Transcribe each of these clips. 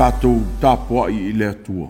Tatou tapuai i le Atua.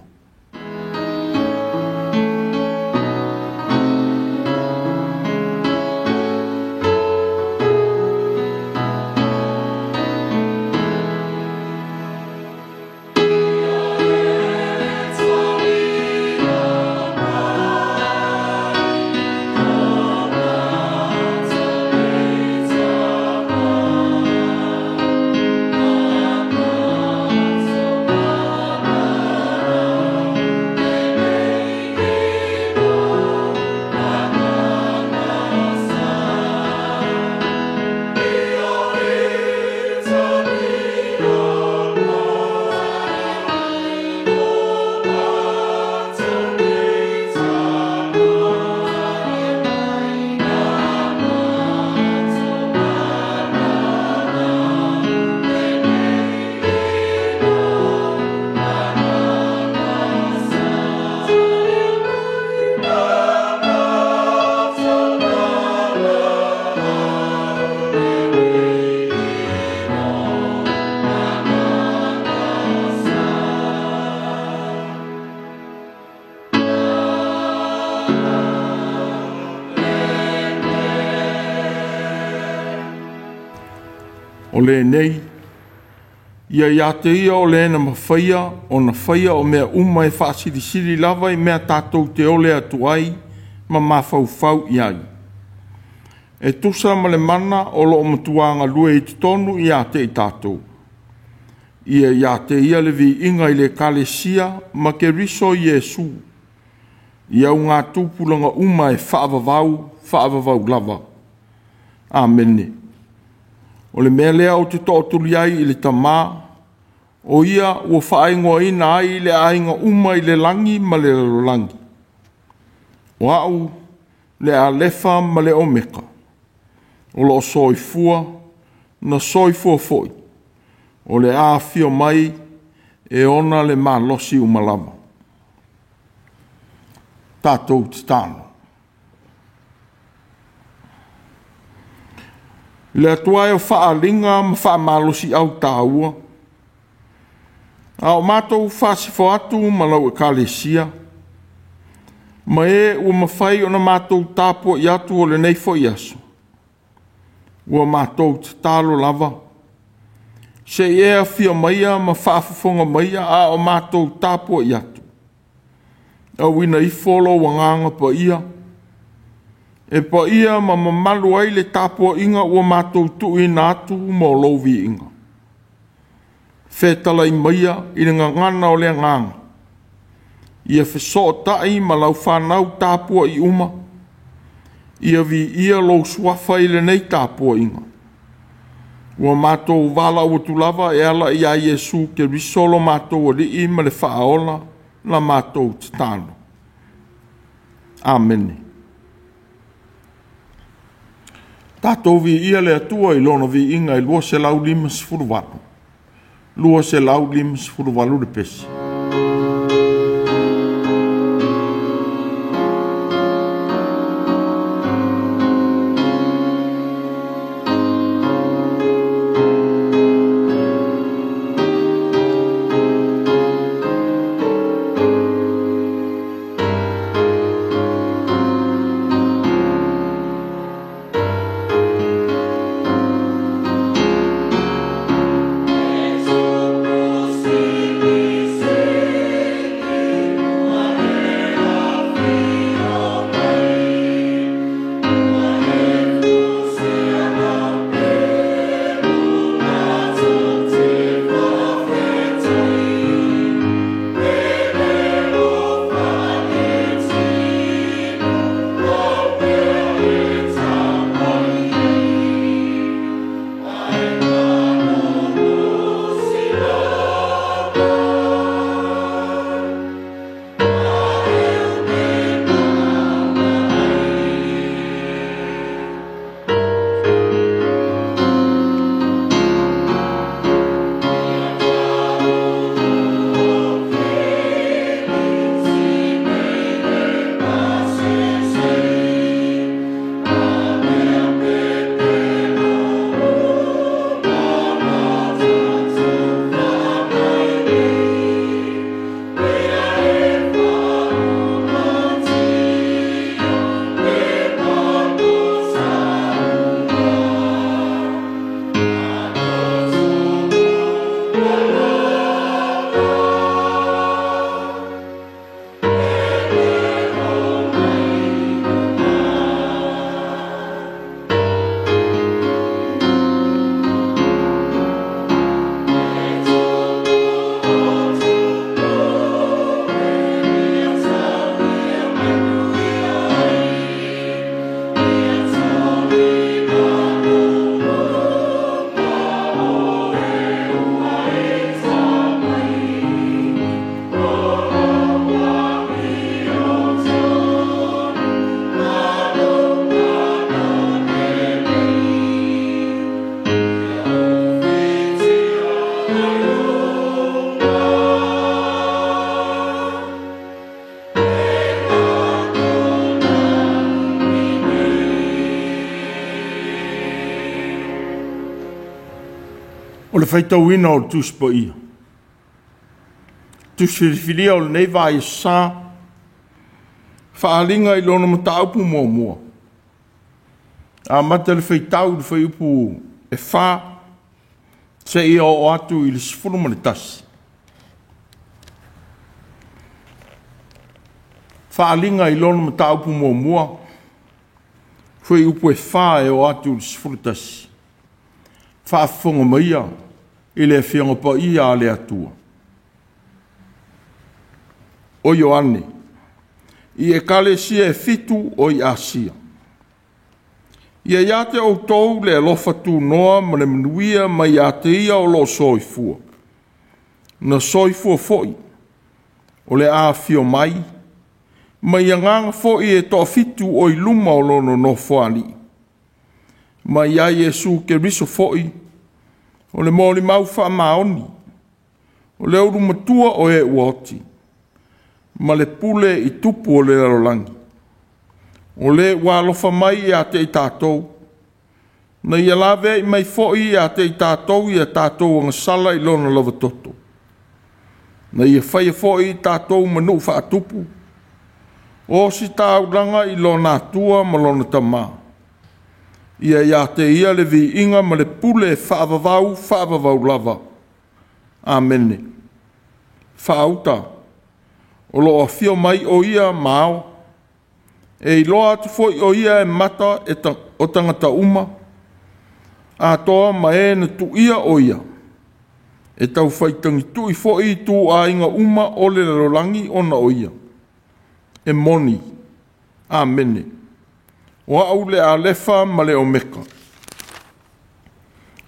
O lenei, ia ia te ia o le na mafaia ona faia o mea uma e faasilisili lava i mea tatou te ole atu ai ma mafaufau i ai. E tusa ma le mana o lo o matua galue i totonu ia te i tatou. Ia ia te ia le viiga i le Ekalesia ma Keriso Iesu, i augatupulaga uma e faavavau, faavavau lava. Amene. O le mea lea ou te tootuli ai i le Tama, o ia ua faaigoaina ai le aiga uma i le lagi ma le lalolagi. O au le Alefa ma le Omeka, o lo o soifua, na soifua foi, o le a afio mai e ona le malosi uma lava. Tatou tatalo. Le Atua e o faaaliga ma faamalosiau taua, a o matou faasifo atu ma lau Ekalesia, ma e ua mafai ona matou tapuai atu o lenei foi aso, ua matou tatalo lava, se i e afio maia ma faafofoga maia a o matou tapuai atu, auina ifo lou Agaga Paia, e paia ma mamalu ai le tapuaiga ua matou tuuina atu mo lou viiga. Fetalai maia i le gagana o le Agaga, ia fesootai ma lau fanau tapuai uma, ia viia lou suafa i lenei tapuaiga. Ua matou valaau atu lava e ala ia Iesu Keriso lo matou Alii ma le Faaola la matou tatalo. Amene. Tatou viia le Atua i lona viiga e 258. 258 le pesi. Jesu O le faitauina o le Tusi Paia. Tusi filifilia o lenei vaiaso, faaaliga i lona mataupu muamua. Amata le faitau i le fuaiupu 4 seia oo atu i le 11. Faaaliga i lona mataupu muamua, fuaiupu 4 e oo atu i le 11. Faafofoga maia i le Afioga Paia a le Atua. O Ioane, i ekalesia e 7 o i Asia. Ia ia te outou le alofa tunoa ma le manuia mai ia te ia o lo o soifua. Na soifua foi, o le a afio mai, mai agaga foi e toafitu o i luma o lona nofoalii. Mai ia Iesu Keriso foi, o le molimau faamaoni, o le ulumatua o e ua oti, ma le pule i tupu o le lalolagi. O le ua alofa mai ia te i tatou, na ia laveai mai foi ia te i tatou ia tatou agasala i lona lava toto. Na ia faia foi i tatou manu faatupu, o ositaulaga i lona Atua ma lona Tama. Ia ia te ia le viiga ma le pule faavavau faavavau lava. Amene. Faauta, o lo o afio mai o ia ma ao, e iloa atu foi o ia e mata o tagata uma, atoa ma e na tuia o ia, e taufaitagitui foi i tuaiga uma o le lalolagi ona o ia. E moni. Amene. O au le Alefa ma le Omeka.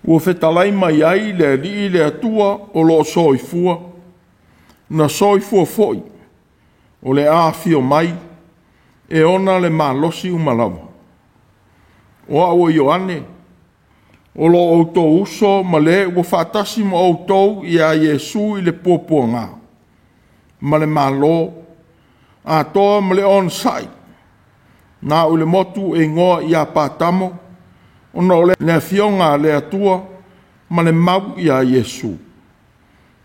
Ua fetalai mai ai le Alii le Atua o lo o soifua, na soifua foi, o le a afio mai, e ona le malosi uma lava. O au o Ioane, o lo o outou uso ma le ua faatasi ma outou ia Iesu i le puapuaga, ma le Malo, atoa ma le onosai, na au i le motu e igoa ia Patamo, ona o le afioga a le Atua ma le mau ia Iesu.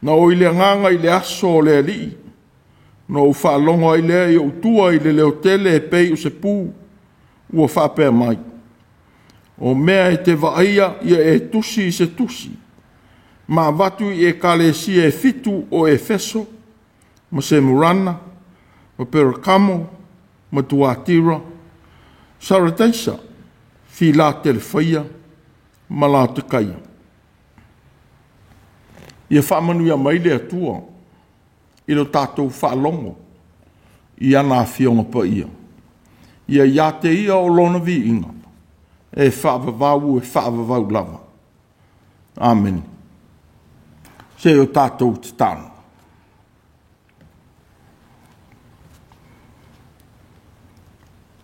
Na o i le agaga i le aso o le Alii, na ou faalogo ai lea i ou tua i le leotele e pei o se pu, ua faapea mai, o mea e te vaaia ia e tusi i se tusi, ma avatu i ekalesia e 7 o Efeso, ma Semurana, ma Perakamo, ma Tuatira, Sarataisa, Filatelefaia, ma Laotikaia. Ia faamanuia mai le Atua i lo tatou faalogo i ana afioga paia. Ia ia te ia o lona viiga, e faavavau, e faavavau lava. Amene. Se o tatou tatalo.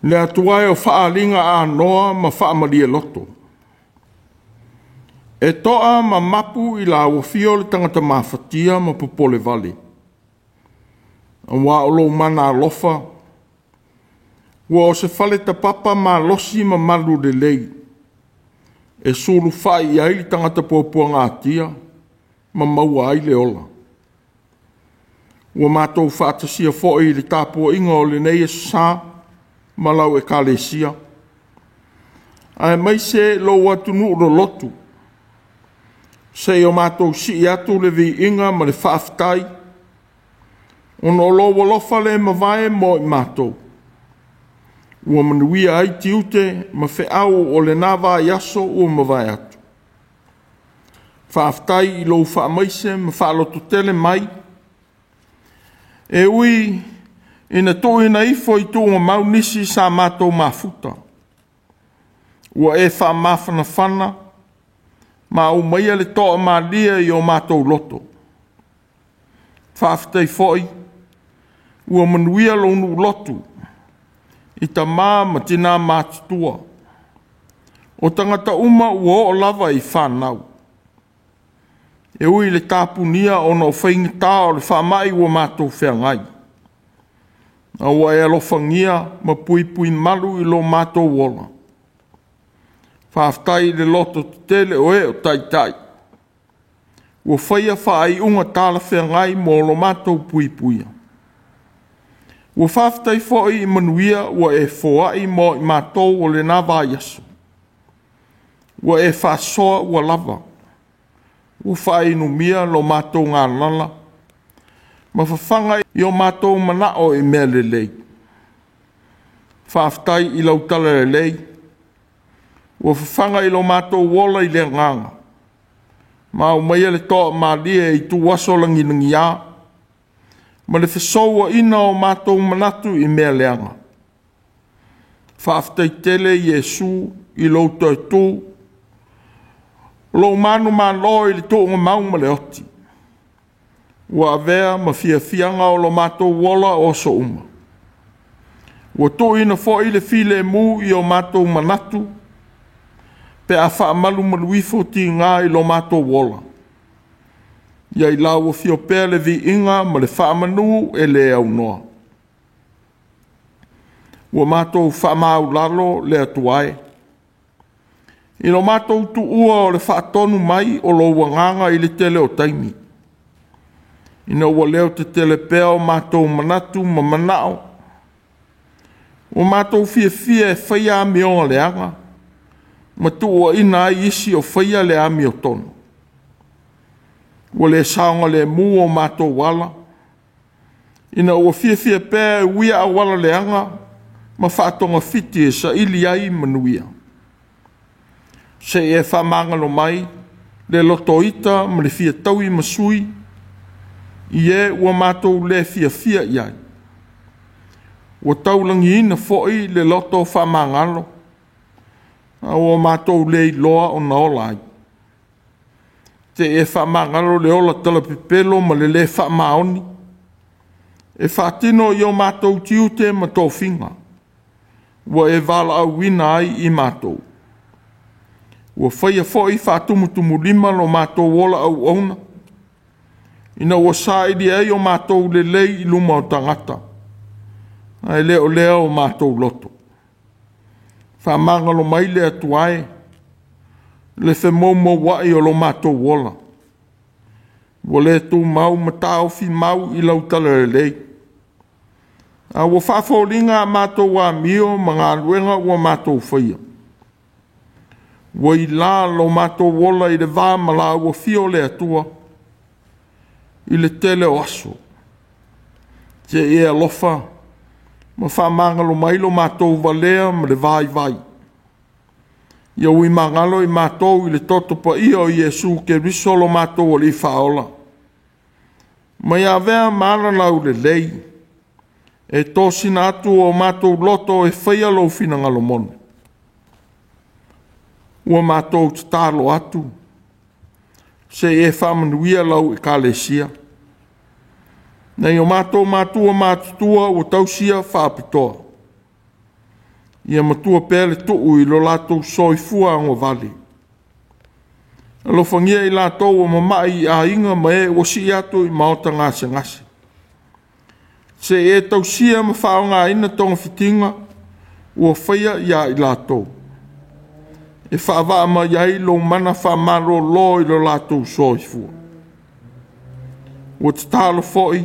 Le Atua e o faaaliga anoa ma faamalie loto. E toa ma mapu i la uafio le tagata mafatia ma popole vale. Aua o lou mana alofa, ua o se fale tapapa malosi ma malu lelei, e sulufai ai le tagata puapuagatia ma maua ai le ola. Ua matou faatasia foi i le tapuaiga o lenei aso sa ma lau ekalesia, aemaise lou atunuu lolotu, seia o matou sii atu le viiga ma le faafetai, ona o lou alofa le mavae mo i matou. Ua manuia ai tiute ma feau o lena vaiaso ua mavae atu. Faafetai i lou faamaise ma faalototele mai, e ui ina tuuina ifo i tuugamau nisi sa matou mafuta. Ua e faamafanafana ma aumaia le toamalie i o matou loto. Faafetai foi, ua manuia lou nuu lotu i tama ma tina matutua. O tagata uma ua oo lava i fanau. E ui le tapunia ona o faigata o le faamai ua matou feagai. A ua e alofagia ma puipui malu i lo matou ola. Faafetai i le loto tetele o e o taitai. ua faia faaiuga talafeagai mo lo matou puipuia. Ua faafetai foi i manuia ua e foai mo i matou o lena vaiaso. Ua e faasoa ua lava, ua faainumia lo matou galala ma fafaga i o matou manao i mea lelei. Faafetai i lau talalelei, ua fafaga i lo matou ola i le agaga, ma aumaia le toamalie i ituaso lagilagia, ma le fesouaina o matou manatu i mea leaga. Faafetai tele Iesu i lou toe tu, lou manumalo i le tuugamau ma le oti, ua avea ma fiafiaga o lo matou ola o aso uma. Ua tuuina foi le filemu i o matou manatu, pe a faamalumalu ifo tiga i lo matou ola. Ia i lau afio pea le viiga ma le faamanu e le aunoa. Ua matou faamaulalo le Atua e, i lo matou tuua o le faatonu mai o lou agaga i le tele o taimi, ina ua leo tetele pea o matou manatu ma manao, ua matou fiafia e faia amioga leaga, ma tuuaina ai isi o faia le amiotonu. Ua le saogalemu o matou ala, ina ua fiafia pea e uia auala leaga ma faatogafiti e saili ai manuia. Se i e faamagalo mai le lotoita ma le fia taui ma sui, i e ua matou le fiafia i ai. Ua taulagiina foi le loto faamagalo, a ua matou le iloa ona ola ai. Te i e faamagalo le ola talapepelo ma le le faamaoni, e faatino i o matou tiute ma tofiga, ua e valaauina ai i matou. Ua faia foi faatumutumulima lo matou ola auauna, ina ua saili ai o matou lelei i luma o tagata, ae le o lea o matou loto. Faamagalo mai le Atua e, le femoumouai o lo matou ola, ua le tumau ma taofi mau i lau talalelei, a ua faafoliga a matou amio ma galuega ua matou faia. Ua ila lo matou ola i le va ma lau afio o le Atua i le tele o aso. Se i e alofa ma faamagalo mai lo matou valea ma le vaivai. Ia ui magalo i matou i le toto paia o Iesu Keriso lo matou Alii Faaola, ma ia avea ma alalau lelei e tosina atu o matou loto e faia lou finagalo moni. Ua matou tatalo atu, se i e faamanuia lau Ekalesia, nai o matou matua matutua ua tausia faapitoa, ia matua pea le tuu i lo latou soifua agovale. Alofagia i latou ua mamai i aiga ma e ua sii atu i maota gasegase. Se i e tausia ma faaaogaina togafitiga ua faia ia i latou, e faavaa mai ai lou mana faamalolo i lo latou soifua. Ua tatalo foi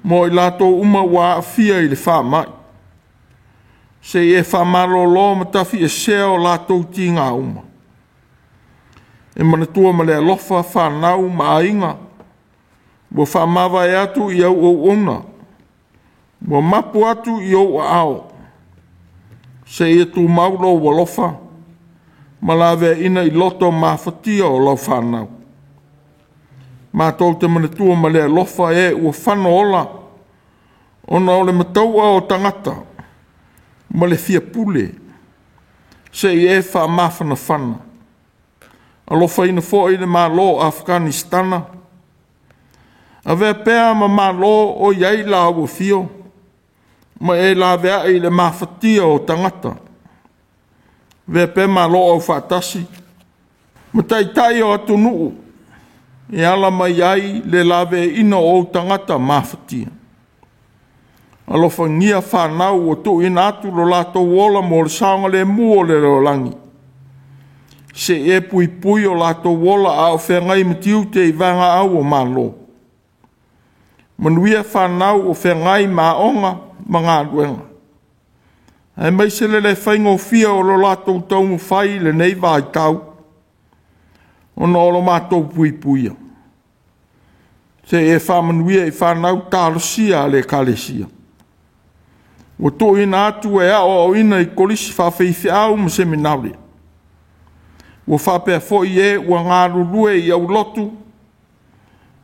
mo i latou uma ua aafia i le faamai, se i e faamalolo ma tafiesea o latou tiga uma. E manatua ma le alofa fanau ma aiga ua faamavae atu i au auauna, ua mapu atu i ou aao, se i e tumau lou alofa ma laveaina i loto mafatia o lau fanau. Matou te manatua ma le alofa e ua fano ola, ona o le mataua o tagata ma le fia pule, se i e faamafanafana. Alofaina foi le Malo o Afakanistana, avea pea ma malo o i ai lau afio, ma e laveai i le mafatia o tagata. Avea pea malo aufaatasi ma taitai o atunuu e ala mai ai le laveaiina o ou tagata mafatia. Alofagia fanau ua tuuina atu lo latou ola mo le saogalemu o le lalolagi. Se i e puipui o latou ola a o feagai ma tiute i vaegaau o Malo. Manuia fanau o feagai ma aoga ma galuega, aemaise le le faigofie o lo latou taumafai i lenei vaitau ona o lo matou puipuia. Se i e faamanuia i fanau talosia a le Ekalesia ua tuuina atu e aoaoina i kolisi faafaifeau ma seminare, ua faapea foi e ua galulue i aulotu,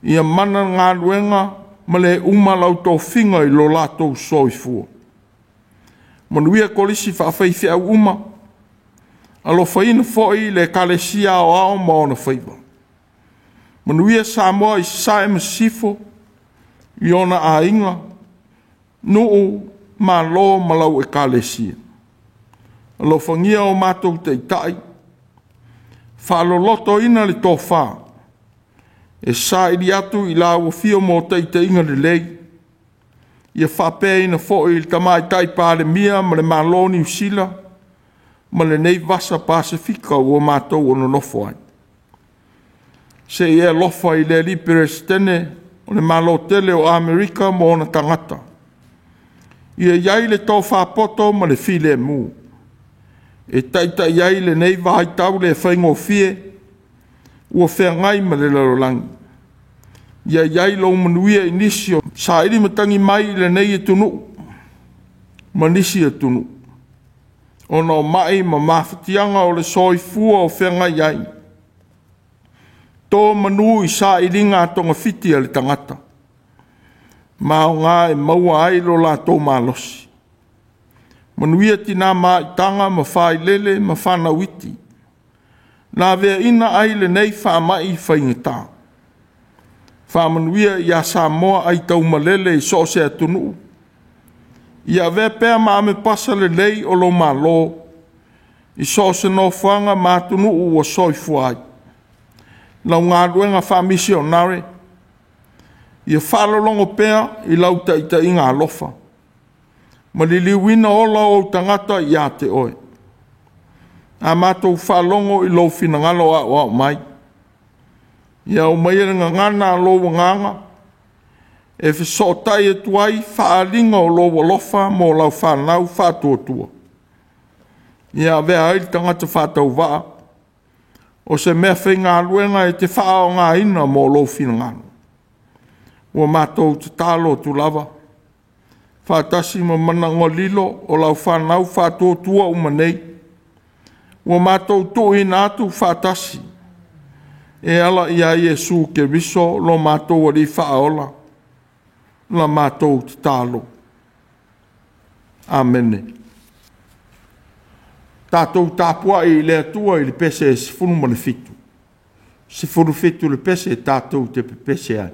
ia mana le galuega ma le uma lau tofiga i lo latou soifua. Manuia kolisi faafaifeau uma, alofaina foi le Ekalesia Aoao ma ona faiva. Manuia Samoa i Sasae ma Sisifo, i ona aiga, nuu, malo ma lau Ekalesia. Alofagia o matou taitai, faalolotoina le tofa, e saili atu i lau afio mo taitaiga lelei, ia faapeaina foi le Tamaitai Palemia ma le Malo o Niu Sila ma lenei vasa Pasefika ua matou nonofo ai. Se i e alofa i le Alii Peresetene o le Malo tele o Amerika ma ona tagata, ia i ai le tofa poto ma le filemu e taitai ai lenei vaitau le faigofie ua feagai ma le lalolagi. Ia i ai lou manuia i nisi o saili matagi mai i lenei atunuu ma nisi atunuu, ona o mai ma mafatiaga o le soifua o feagai ai. To manu i sailiga togafiti a le tagata, ma aoga e maua ai lo latou malosi. Manuia tina maitaga ma failele ma fanau iti, na aveaina ai lenei faamai faigata. Faamanuia ia Samoa aitaumalele i so o se atunuu, ia avea pea ma amepasa lelei o lou Malo i so o se nofoaga ma atunuu ua soifua ai. Lau galuega faamisionare, ia faalologo pea i lau taitaiga alofa, ma liliuina ola o ou tagata ia te oe. A matou faalogo i lou finagalo aoao mai, ia aumaia le gagana a lou agaga e fesootai atu ai faaaliga o lou alofa mo lau fanau faatuatua. Ia avea ai le tagata faatauvaa o se mea faigaluega e te faaaogaina mo lou finagalo. Ua matou tatalo atu lava, faatasi ma manaoga lilo o lau fanau faatuatua uma nei, ua matou tuuina atu faatasi e ala ia Iesu Keriso lo matou Alii Faaola, la matou tatalo. Amene. Tatou tapuai i le Atua i le pese 17. 17 le pese tatou te pepese ai.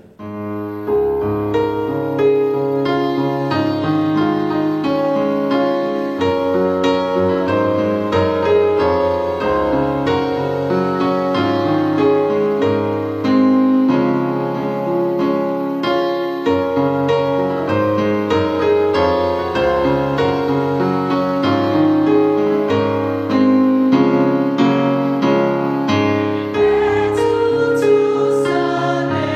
E tutusa le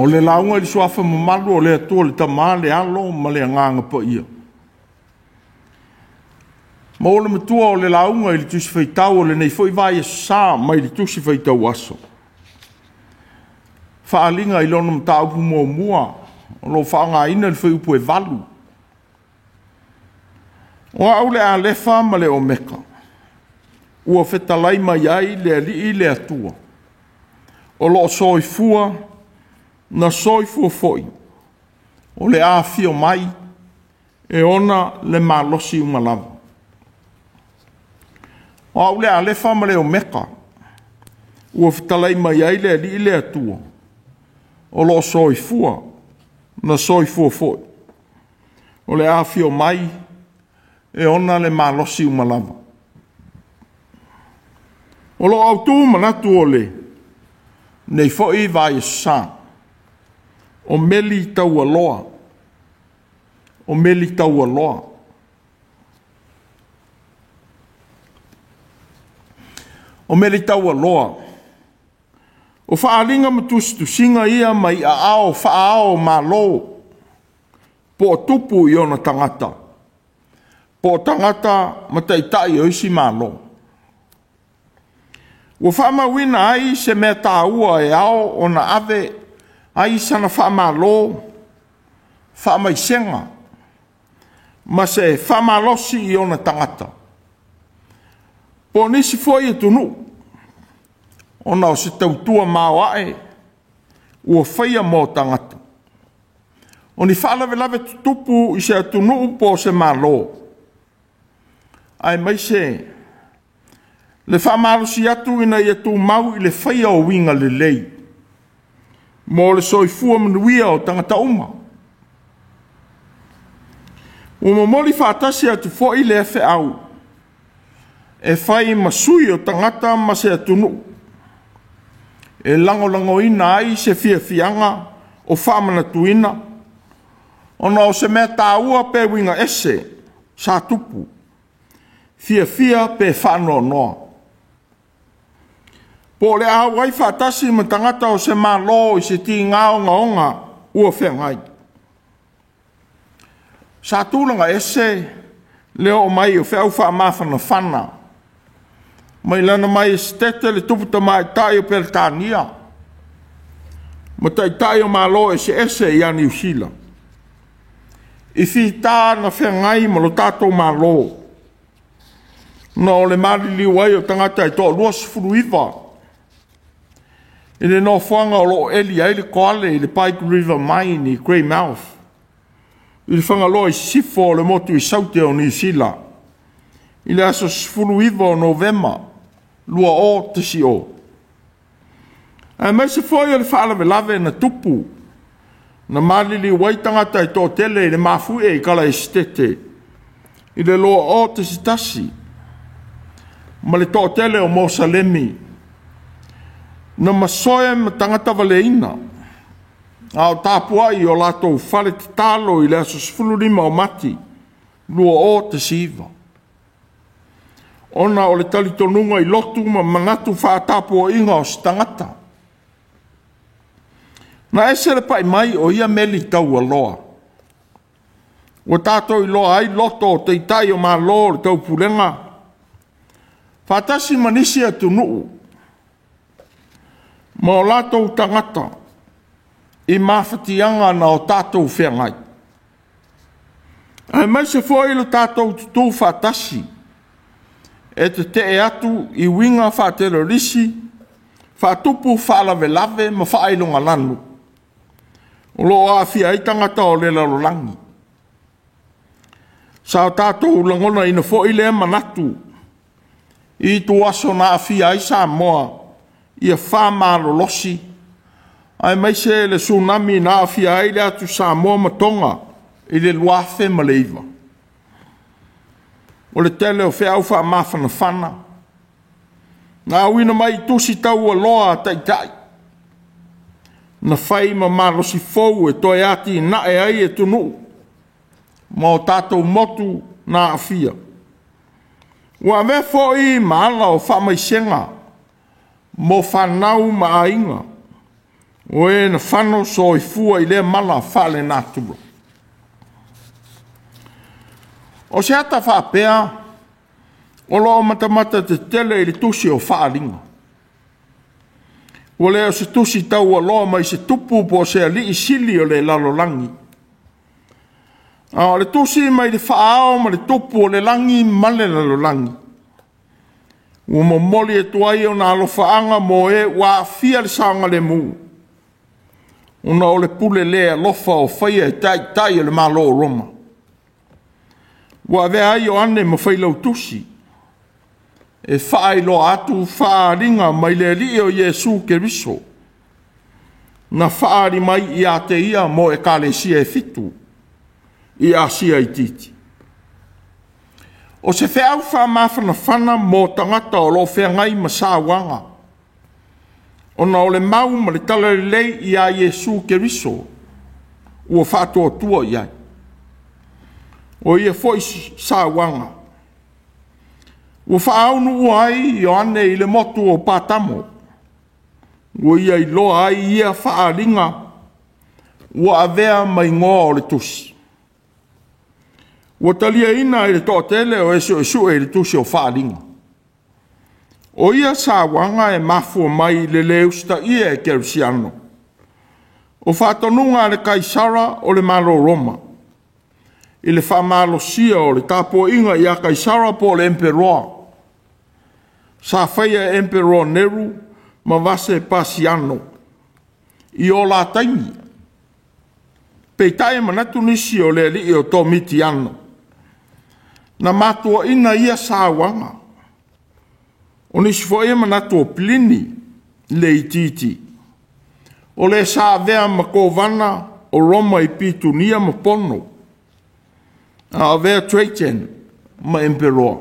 O le lauga i le suafa mamalu o le Atua le Tama, le Alo ma le Agaga Paia. Maua le matua o le lauga i le Tusi Faitau o lenei foi Vaiaso Sa mai le Tusi Faitau Aso. Faaaliga i lona mataupu muamua o lo o faaaogaina le fuaiupu e 8. O au le Alefa ma le Omeka, ua fetalai mai ai le Alii le Atua, o lo o soifua na soifua foi, o le a afio mai e ona le malosi uma lava. O au le Alefa ma le Omeka, ua fetalai mai ai le Alii le Atua, o lo o soifua na soifua foi, o le a afio mai e ona le malosi uma lava. O lo o autu manatu o lenei foi Vaiaso Sa, o meli taualoa, o meli taualoa. O meli taualoa, o faaaliga ma tusitusiga ia mai aao faaao o Malo, po o tupu i ona tagata, po o tagata ma taitai o isi Malo. Ua faamauina ai se mea taua e ao ona ave ai sana faamalo, faamaisega ma se faamalosi i ona tagata, po o nisi foi atunuu, ona o se tautua maoae ua faia mo tagata. O ni faalavelave tutupu i se atunuu po o se Malo, aemaise le faamalosi atu ina ia tumau i le faia o uiga lelei mo le soifua manuia o tagata uma. Ua momoli faatasi atu foi lea feau e fai ma sui o tagata ma se atunuu, e lagolagoina ai se fiafiaga o faamanatuina, ona o se mea taua pe uiga ese sa tupu, fiafia pe faanoanoa. Po o le a auai faatasi ma tagata o se Malo i se tiga ogaoga ua feagai. Sa tulaga ese le oo mai o feau faamafanafana mai lana Maiesetete le Tupu Tamaitai o Peretania ma Taitai o Malo eseese ia Niu Sila, i fita na feagai ma lo tatou Malo, na o le maliliu ai o tagata e toa-29 i le nofoaga o lo o eli ai le koale i le Pike River Mine i Greymouth, i le Fagaloa i sisifo o le motu i Saute o Niu Sila, i le aso 19 o Novema 2010. Aemaise foi o le faalavelave na tupu, na maliliu ai tagata e toatele i le mafuie i Kalaesetete i le 2011, ma le toatele o Mosalemi na masoe ma tagata valeina, a o tapuai i o latou fale tatalo i le aso 15 o Mati 2019, ona o le talitonuga i lotu ma manatu faatapuaiga o se tagata. Na ese le pai mai o ia meli taualoa, ua tatou iloa ai loto o taitai o Malo o le Taupulega, faatasi ma nisi atunuu ma o latou tagata i mafatiaga na o tatou feagai, aemaise foi le tatou tutu faatasi e tetee atu i uiga faaterorisi, faatupu faalavelave ma faailogalanu o lo o aafia ai tagata o le lalolagi. Sa o tatou lagonaina foi lea manatu i ituaso na aafia ai Samoa i afa malolosi, aemaise le tsunami na aafia ai le atu Samoa ma Toga i le 2009. O le tele o feau faamafanafana na auina mai i tusi taualoa a taitai, na fai ma malosi fou e toe atinae ai atunuu ma o tatou motu na aafia. Ua avea foi ma ala o faamaisega mo fanau ma aiga O e na fano soifua i lea mala faale-natura. O se ata faapea o loo matamata tetele i le tusi o Faaaliga. Ua le o se tusi taualoa mai se tupu po o se alii sili o le lalolagi, a o le tusi mai le faaao ma le tupu o le lagi ma le lalolagi, ua momoli atu ai ona alofaaga mo e ua aafia le saogalemu, ona o le pule le alofa o faia e taitai o le Malo o Roma. Ua avea ai Ioane ma failautusi e faailoa atu faaaliga mai le Alii o Iesu Keriso, na faaali mai ia te ia mo ekalesia e 7 i Asia Itiiti. O se feau faamafanafana mo tagata o lo o feagai ma sauaga, ona o le mau ma le talalelei ia Iesu Keriso ua faatuatua i ai. O ia foi sauaga ua faaunuua ai Ioane i le motu o Patamo, ua ia iloa ai ia faaaliga ua avea ma igoa o le tusi. Ua taliaina e le toatele o e suesue i le tusi o Faaaliga. O ia sauaga e mafua mai i le le usitaia e Kerisiano o faatonuga a le Kaisara o le Malo o Roma i le faamalosia o le tapuaiga ia Kaisara po o le Emperoa, sa faia e Emperoa Neru ma Vasepasiano i o la taimi. Peitai e manatu nisi o le alii o Tomitiano, na matuaina ia sauaga. O nisi foi e manatu o Pilini le itiiti, o le sa avea ma kovana o Roma i Pitunia ma Pono, a avea Trajan ma Emperoa.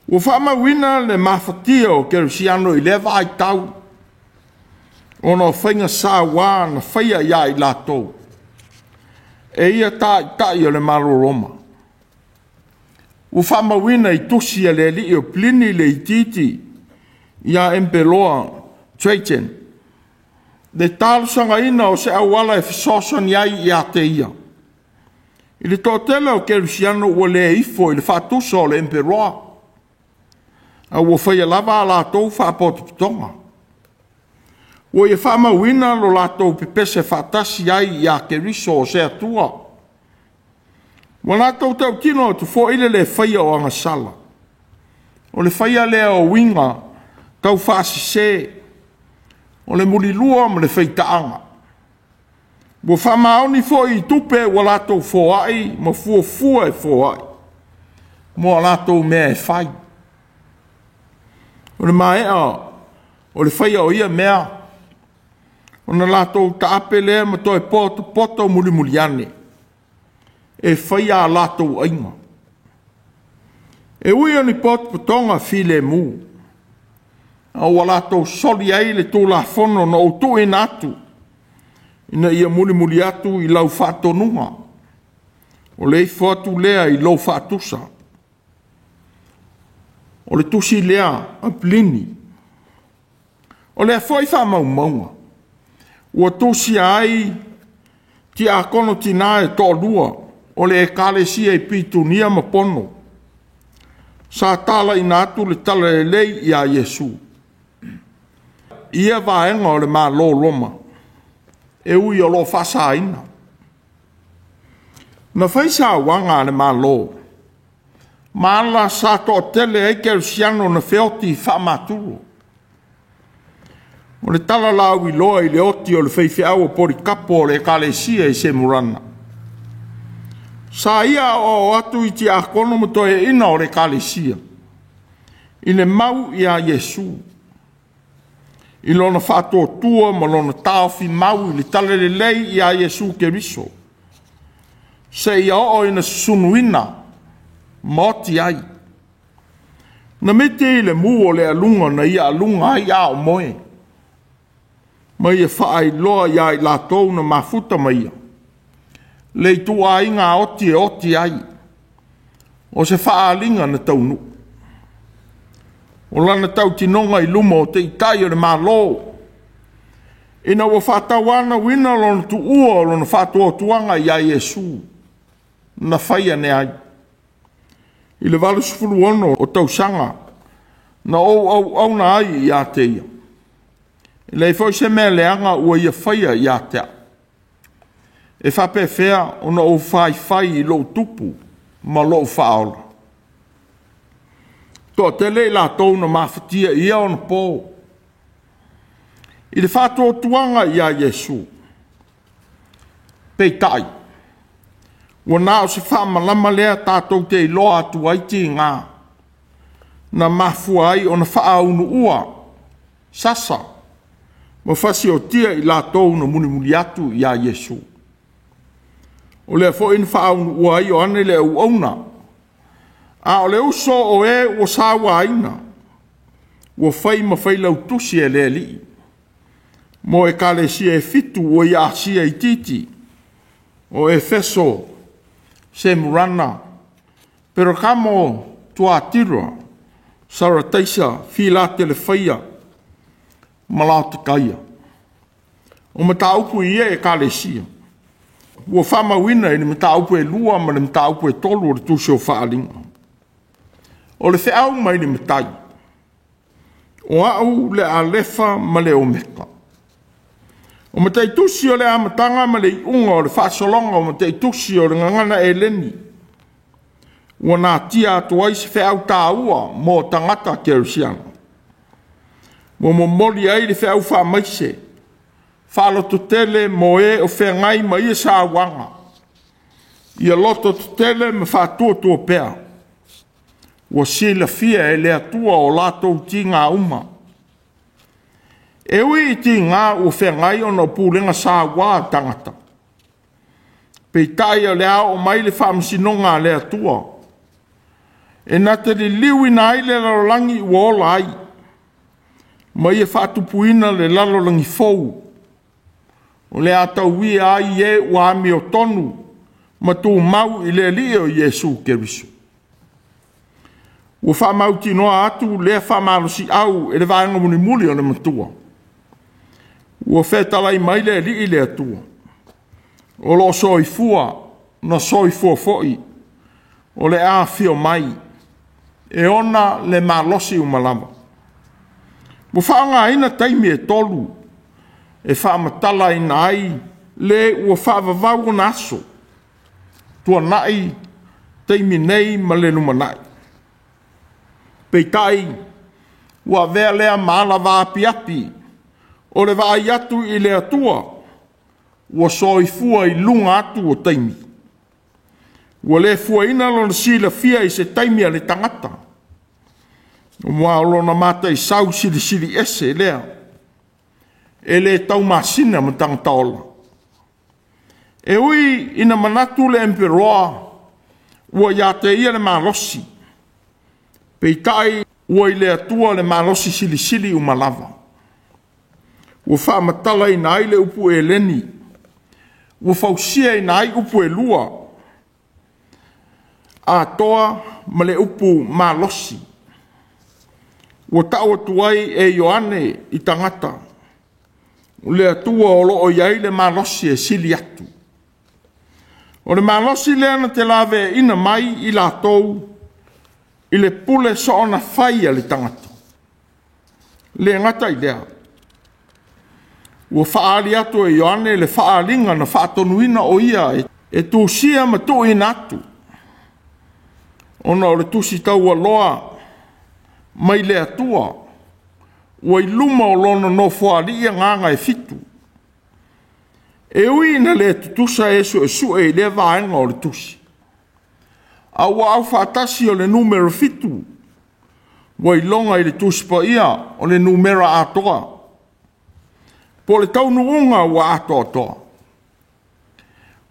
Ua faamauina le mafatia o Kerisiano i lea vaitau, ona o faiga sauā na faia ia i latou e ia taitai o le Malo Roma. Ua faamauina i tusi a le alii o Plini le itiiti ia Emperoa Trajan le talosagaina o se auala e fesoasoani ai ia te ia i le toatele o Kerisiano ua le ifo i le faatusa o le Emperoa, a ua faia lava a latou faapotopotoga. Ua ia faamauina lo latou pepese faatasi ai ia Keriso o se Atua. Ua latou tautino atu foi le le faia o agasala, o le faia lea o uiga taufaasese, o le mulilua ma le faitaaga. Ua faamaoni foi i tupe ua latou foai ma fuafua e foai mo a latou mea e fai. O le maea o le faia o ia mea, ona latou taape lea ma toe potopoto mulimuli ane e faia a latou aiga. E ui o ni potopotoga filemu, a ua latou soli ai le tulafono na ou tuuina atu, ina ia mulimuli atu i lau faatonuga, o le ifo atu lea i lou faatusa. O le tusi lea a Plini. O lea foi faamaumauga ua tusia ai tiakono tina e toalua o le ekalesia i Pitunia ma Pono, sa talaina atu le talalelei ia Iesu. Ia vaega o le Malo o Roma, e ui o lo o faasaina. Na fai sauaga a le Malo, ma ala sa toatele ai Kerisiano na feoti faamaturo. O le tala lauiloa i le oti o le faifeau o Polikapo o le ekalesia i Semurana. Sa ia aoao atu i tiakono ma toeaiina o le ekalesia i le mau ia Iesu, i lona faatuatua ma lona taofi mau i le talalelei ia Iesu Keriso, seia oo ina susunuina ma oti ai. Na miti i le mu o le aluga na ia aluga ai a o moe, ma ia faailoa ia i latou na mafuta ma ia le ituaiga oti e oti ai, o se faaaliga na taunuu. O lana tautinoga i luma o taitai o le Malo, Ina ua faatauanauina lona tuua o lona faatuatuaga ia Iesu, na fai ane ai. I le 86 o tausaga na ou auauna ai ia te ia. E leai foi se mea leaga ua ia faia ia te au. E faapefea ona ou faifai i lou tupu ma lou faaola. Toatele i latou na mafatia i ia ona po i le faatuatuaga ia Iesu. Peitai, ua na o se faamalama lea tatou te iloa atu ai tiga na mafua ai ona faaaunuua sasa ma fasiotia i latou na mulimuli atu ia Iesu. O lea foi na faaunuua ai Ioane le auauna, a o le uso o e ua sauaina, ua fai ma failautusi e le Alii mo ekalesia e 7 ua i Asia itiiti, o Efeso, Semurana, Perakamo, Tuatira, Sarataisa, Filatelefaia ma Laotikaia. O mataupu i ia ekalesia ua faamauina i le mataupu e 2 ma le mataupu e 3 o le Tusi o Faaaliga. O le feau mai le Matai, o au le Alefa ma le Omeka. O mataitusi o le amataga ma le iuga o le faasologa o mataitusi o le gagana Eleni, ua natia atu ai se feau taua mo tagata kerisiano. Ua momoli ai le feau faamaise, faalototele mo e o feagai ma ia sauaga, ia lototetele ma faatuatua pea. Ua silafia e le Atua o latou tiga uma. E ui i tiga ua feagai ona o pulega saua a tagata, peitai o le a oo mai le faamasinoga a le Atua, e na te liliuina ai le lalolagi ua ola ai, ma ia faatupuina le lalolagi fou, o le a tauia ai e ua amiotonu ma tumau i le Alii o Iesu Keriso. Ua faamautinoa atu lea faamalosiau e le vaega mulimuli o le matua. Ua fetalai mai le Alii le Atua, o lo o soifua na soifua foi, o le a afio mai, e ona le malosi uma lava. Ua faaaogaina taimi e 3 e faamatalaina ai le ua faavavau ona aso, tuanai, taimi nei ma le lumanai. Peitai, ua avea lea ma ala vaapiapi o le vaai atu i le Atua ua soifua i luga atu o taimi. Ua le fuaina lona silafia i se taimi a le tagata, aua o lona mataisau silisili ese lea, e le taumasina ma tagata ola. E ui ina manatu le emperoa ua ia te ia le malosi, peitai ua i le Atua le malosi silisili uma lava. Ua faamatalaina ai le upu Eleni, ua fausiaina ai upu e 2, atoa ma le upu malosi. Ua tau atu ai e Ioane i tagata, o le Atua o lo o i ai le malosi e sili atu. O le malosi lea na te laveaiina mai i latou i le pule soona fai a le tagata. Le gata i lea, ua faaali atu e Ioane le faaaliga na faatonuina o ia e tusia ma tuuina atu, ona o le tusi taualoa mai le Atua ua i luma o lona nofoalii agaga e 7. E ui ina le tutusa e suesue i lea vaega o le tusi, a ua aufaatasi o le numera 7 ua iloga i le tusi paia o le numera atoa, po o le taunuuga ua atoatoa.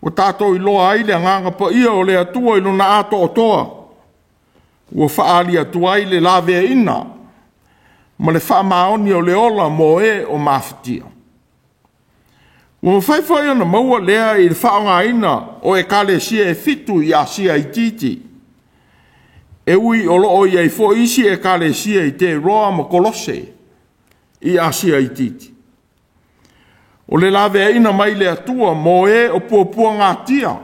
Ua tatou iloa ai le agaga paia o le Atua i lona atoatoa, ua faaali atu ai le laveaiina ma le faamaoni o le ola mo e o mafatia. Ua mafai foi ona maua lea i le faaaogaina o ekalesia e 7 i Asia itiiti, e ui o lo o i ai foi isi ekalesia i Teroa ma Kolose i Asia itiiti. O le laveaiina mai le Atua mo e o puapuagatia,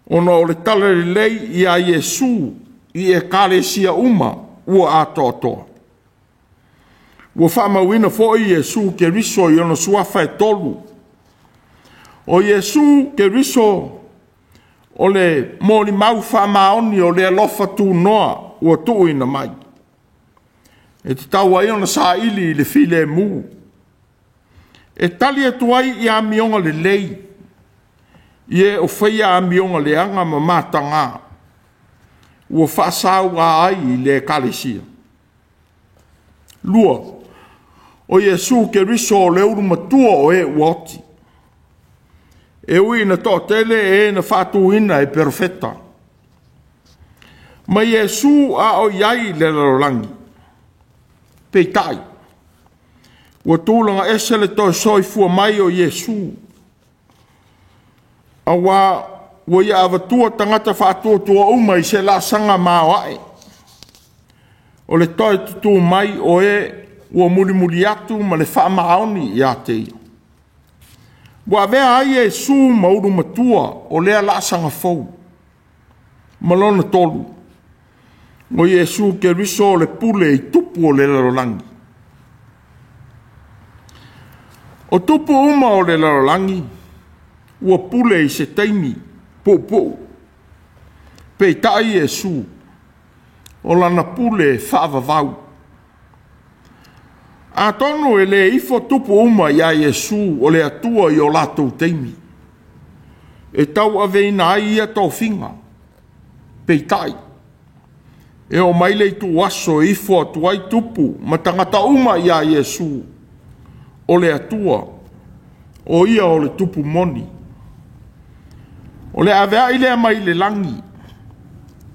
ona o le talalelei ia Iesu i ekalesia uma ua atoatoa. Ua faamauina foi Iesu Keriso i ona suafa e tolu. O Iesu Keriso o le molimau faamaoni o le alofa tunoa ua tuuina mai, e tatau ai ona saili i le filemu, e tali atu ai i amioga lelei, i e o faia amioga leaga ma mataga, ua faasaua ai i le ekalesia. 2, o Iesu Keriso o le ulu matua o e ua oti. E ui ina toatele e na faatuina e perofeta. Ma Iesu a o i ai i le lalolagi, peitai, ua tulaga ese le toe soifua mai o Iesu, aua ua ia avatua tagata faatuatua uma i se laasaga maoae, o le toe tutū mai o e ua mulimuli atu ma le faamaoni ia te ia. Ua avea ai Iesu ma ulu matua o lea laasaga fou. Ma lona tolu, o Iesu Keriso o le pule i tupu o le lalolagi. O tupu uma o le lalolagi ua pule i se taimi puupuu, peitai Iesu o lana pule e faavavau. Atonu e le ifo tupu uma ia Iesu o le Atua i o latou taimi, e tauaveina ai ia tofiga, peitai, e oo mai le ituaso e ifo atu ai tupu ma tagata uma ia Iesu o le Atua, o ia o le tupu moni. O le aveai lea mai le lagi,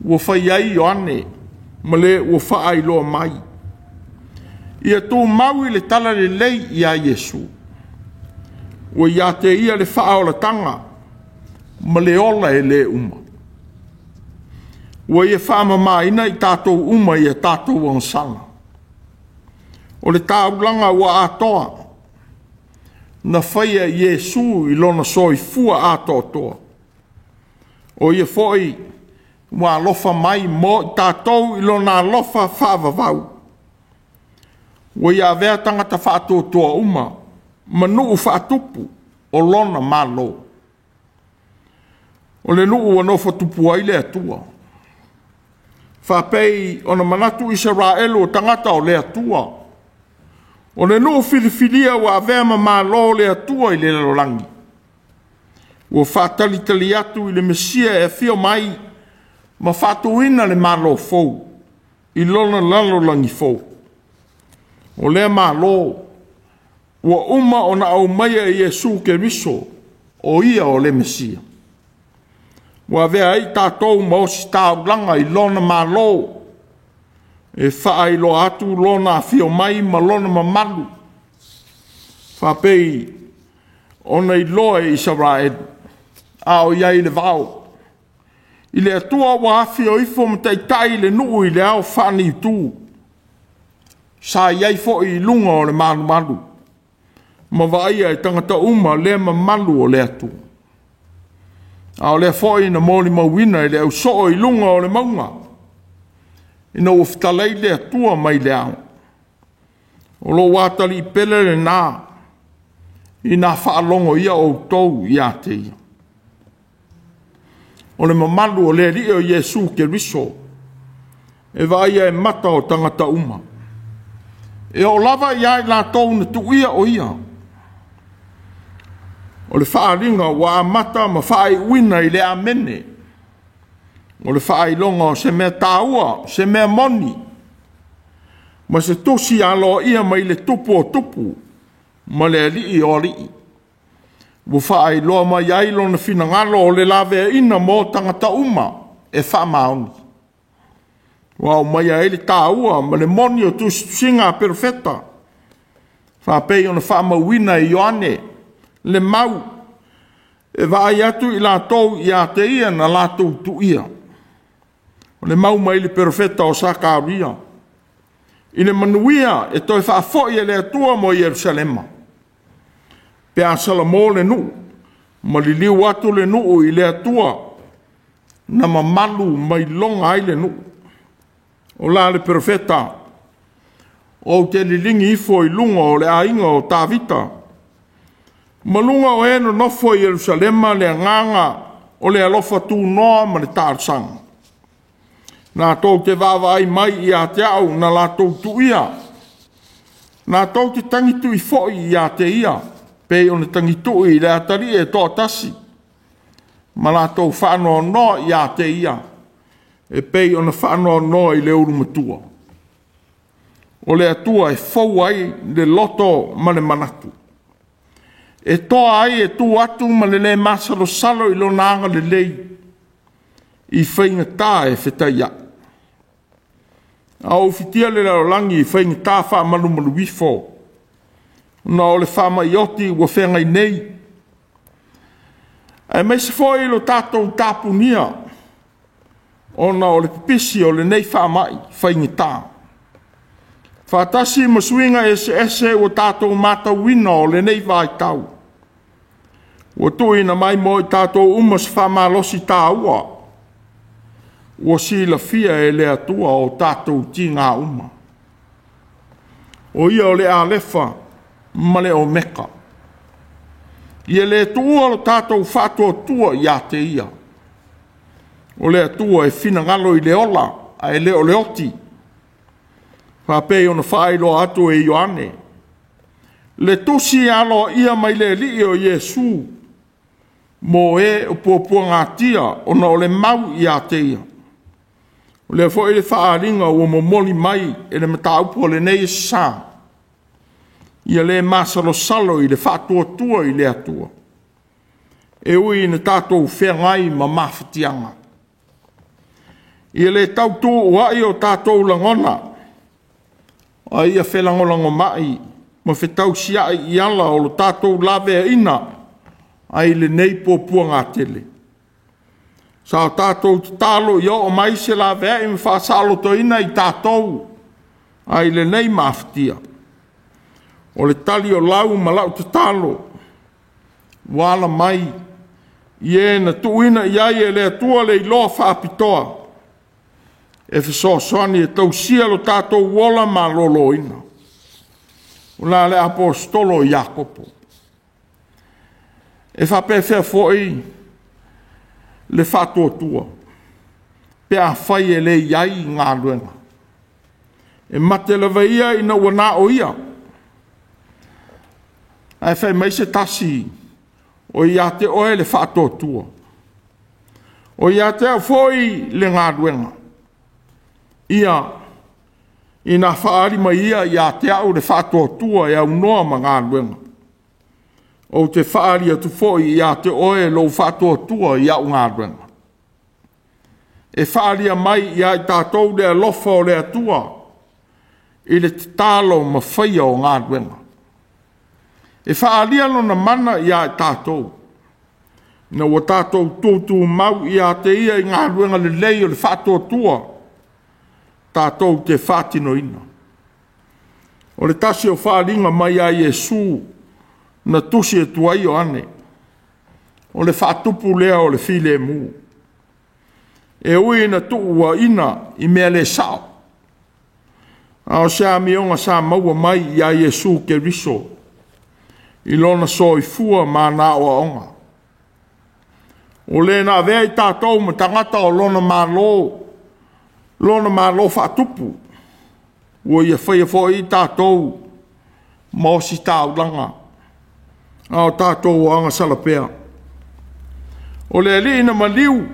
ua fai ai Ioane ma le ua faailoa mai. Ia tumau i le talalelei ia Iesu, ua ia te ia le faaolataga ma le ola e le uma. Ua ia faamamaina i tatou uma i a tatou agasala. O le taulaga ua atoa, na faia e Iesu i lona soifua atoatoa. O ia foi ua alofa mai mo i tatou i lona alofa faavavau. Ua ia avea tagata faatuatua uma ma nuu faatupu o lona Malo. O le nuu ua nofo tupu ai le Atua. Faapei ona manatu Isaraelu o tagata o le Atua. O le nuu filifilia ua avea ma malo o le Atua i le lalolagi. Ua faatalitali atu i le Mesia e afio mai ma faatuina le malo fou i lona lalolagi fou. O lea malo ua uma ona aumaia e Iesu Keriso, o ia o le Mesia. Ua avea ai tatou ma ositaulaga i lona malo, e faailoa atu lona afio mai ma lona mamalu, faapei ona iloa e Isaraelu, a o i ai i le vao. I le Atua ua afio ifo ma taitai le nuu i le ao faaniutu, sa i ai foi i luga o le malumalu, ma vaaia e tagata uma lea mamalu o le Atua. A o lea foi na molimauina e le ausoo i luga o le mauga, ina ua fetalai le Atua mai le ao. O lou atalii pele lena, ina faalogo ia outou ia te ia. O le mamalu o le Alii o Iesu Keriso, e vaaia e mata o tagata uma. E oo lava ia i latou na tuuia o ia. O le faaaliga ua amata ma faaiuina i le Amene. O le faailoga o se mea taua, se mea moni, ma se tusi aloaia mai le tupu o tupu ma le alii o alii. Ua faailoa mai ai lona finagalo o le laveaiina mo tagata uma e faamaoni. Ua aumaia ai le taua ma le moni o tusitusiga a perofeta, faapei ona faamauina e Ioane le mau e vaai atu i latou ia te ia na latou tuuia. O le mau mai le perofeta o Sakaria, i le manuia e toe faafoi e le Atua mo Ierusalema. Pe a salamo le nuu, ma liliu atu le nuu i le Atua, na mamalu ma iloga ai le nuu. O la le perofeta, ou te liligi ifo i luga o le aiga o Tavita, ma luga o e nonofo i Ierusalema le agaga o le alofa tunoa ma le talosaga. Latou te vaavaai mai ia te au na latou tuia, latou te tagitui foi ia te ia, pei ona tagitui i le atalii e toatasi, ma latou faanoanoa ia te ia, e pei ona faanoanoa i le ulu matua. O le Atua e fou ai le loto ma le manatu, e toa ai e tu atu ma le le masalosalo i lona agalelei, i faigata e fetaiai. A o ufitia le lalolagi i faigata faamalumalu ifo, ona o le faamai oti ua feagai nei, aemaise foi lo tatou tapunia, ona o le pipisi o lenei faamai faigata, faatasi ma suiga eseese ua tatou matauina o lenei vaitau, ua tuuina mai mo i tatou uma se faamalosi taua, ua silafia e le Atua o tatou tiga uma. O Ia o le Alefa ma le Omeka. Ia le tuua lo tatou faatuatua ia te Ia. O le Atua e finagalo i le ola ae le o le oti, faapei ona faailoa atu e Ioane. Le tusi aloaia mai le Alii o Iesu, mo e o puapuagatia ona o le mau ia te Ia. O lea foi le faaaliga ua momoli mai e le mataupu o lenei aso sa, ia le masalosalo i le faatuatua i le Atua, e ui ina tatou feagai ma mafatiaga. Ia le tautuua'i o tatou lagona, a ia felagolagomai ma fetausiai i ala o lo tatou laveaiina ai lenei puapuagatele. Sa o tatou tatalo ia oo mai se laveai ma faasalotoina i tatou ai lenei mafatia. O le tali o lau ma lau tatalo ua ala mai i e na tuuina i ai e le Atua le iloa faapitoa e fesoasoani e tausia lo tatou ola maloloina. O la le aposetolo o Iakopo. E faapefea foi le faatuatua pe afai e le i ai galuega? E mate lava ia ina ua na o ia. Ae fai mai se tasi, o ia te oe le faatuatua, o ia te au foi le galuega. Ia, ina faaali mai ia ia te au le faatuatua e aunoa ma galuega, ou te faaali atu foi ia te oe lou faatuatua i au galuega. E faaalia mai ia i tatou le alofa o le Atua i le tatalo ma faia o galuega. E faaalia lona mana ia i tatou, ina ua tatou tutumau ia te ia i galuega lelei o le faatuatua tatou te faatinoina. O le tasi o faaaliga mai ia Iesu na tusi atu ai Ioane, o le faatupu lea o le filemu. E ui ina tuuaina i mea le sao, a o se amioga sa maua mai ia Iesu Keriso i lona soifua ma ana aoaoga. O le na avea i tatou ma tagata o lona Malo, lona Malo faatupu, ua ia faia foi tatou ma ositaulaga, a o tatou agasala pea. O le Alii na maliu,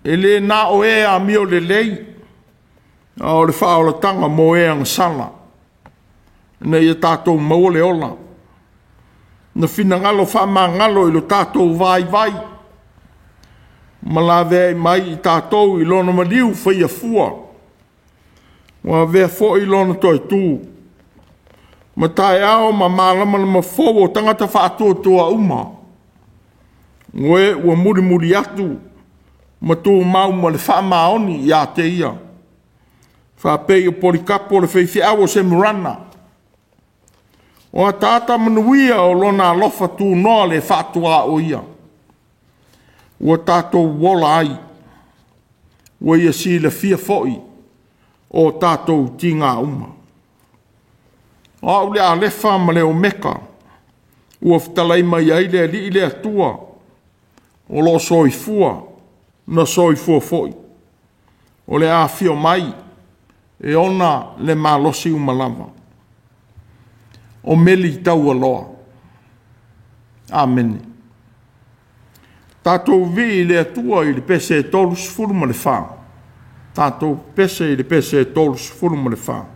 e le na o e amio lelei, a o le faaolataga mo e agasala, ina ia tatou maua le ola. Na finagalo faamagalo i lo tatou vaivai, ma laveai mai i tatou i lona maliu faia fua, ua avea foi lona toe tu, ma taeao ma malamalama fou o tagata faatuatua uma, o e ua mulimuli atu ma tumau ma le faamaoni ia te ia, faapei o Polikapo le faifeau o Semurana. O ataata manuia o lona alofa tunoa le faatuaoia, ua tatou ola ai, ua ia silafia foi o tatou tiga uma. O au le Alefa ma le Omeka, ua fetalai mai ai le Alii le Atua, o lo o soifua na soifua foi, o le a afio mai e ona le malosi uma lava. O meli taualoa. Amene. Tatou vivii i le Atua i le pese e 34. Tatou pese i le pese e 34.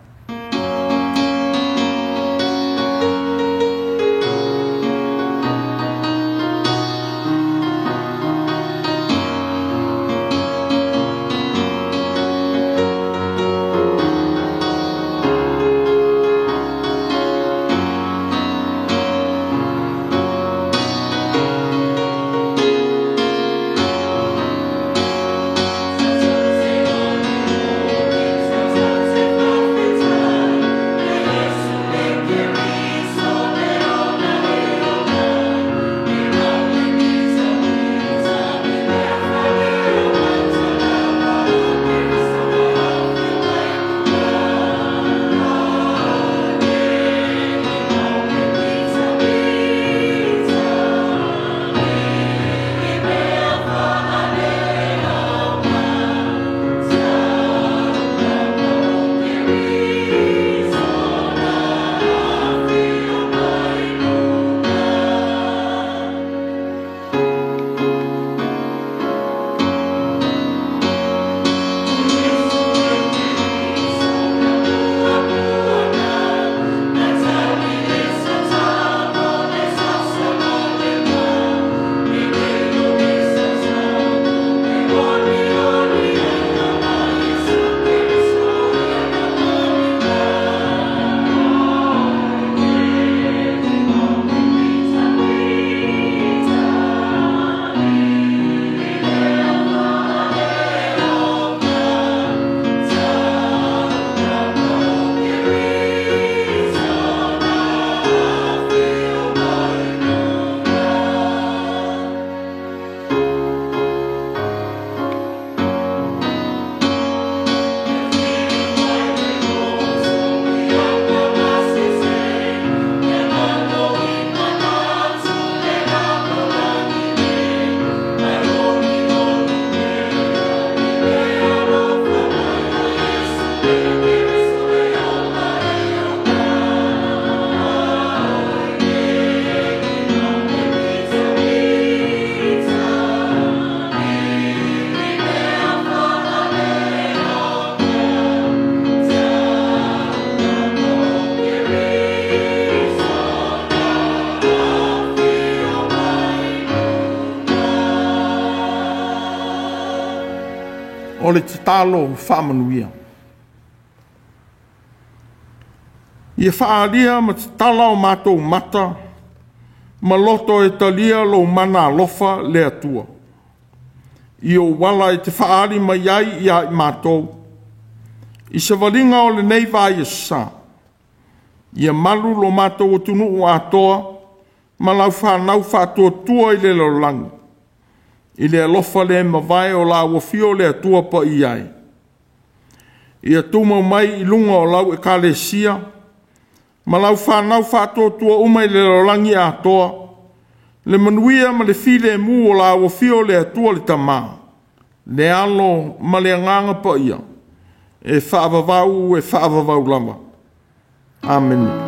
O le tatalo faamanuia. Ia faaalia ma tatala o matou mata ma loto e talia lou mana alofa le Atua. I ou ala e te faaali mai ai ia i matou, i savaliga o lenei vaiaso sa, ia malu lo matou atunuu atoa ma lau fanau faatuatua i le lalolagi, i le alofa le mavae o lau afio le Atua Paia e. Ia tumau mai i luga o lau ekalesia ma lau fanau faatuatua uma i le lalolagi atoa, le manuia ma le filemu o lau afio le Atua le Tama, le Alo ma le Agaga Paia, e faavavau e faavavau lava. Amene.